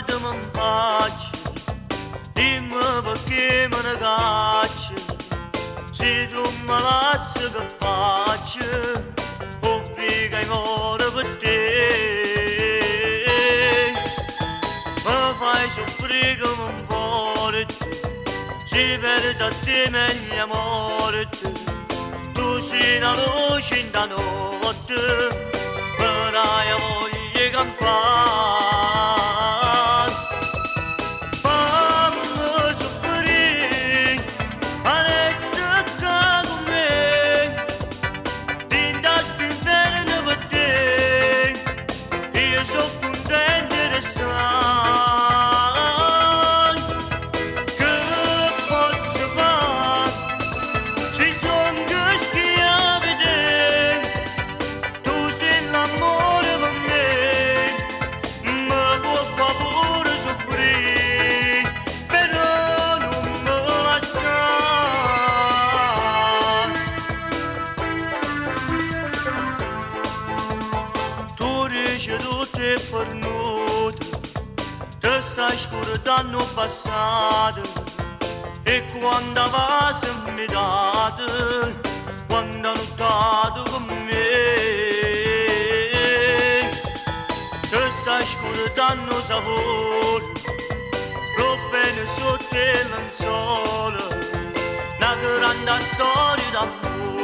Guardami in faccia, dimmi perché me ne cacci. Se tu mi lasci che faccio, o figa e muore per te. Mi fai soffrire come un forte, se perdo a te meglio morte. Tu sei una luce in da notte, mi dai voglia di campare. Fammi soffrire, adesso sta con me, dinda st'inferno per te, io sono contento di restare. Che posso fare? Ci sono che schiavi te, tu sei l'amore per me, mi può far pure soffrire, però non mi lasciare. Tu dici tutto è fornuto, ti stai scordando il passato, e quando va se mi date, quando lottate con me, ti stai scordando il sapore, lo bene sotto il lenzuolo, una grande storia d'amore.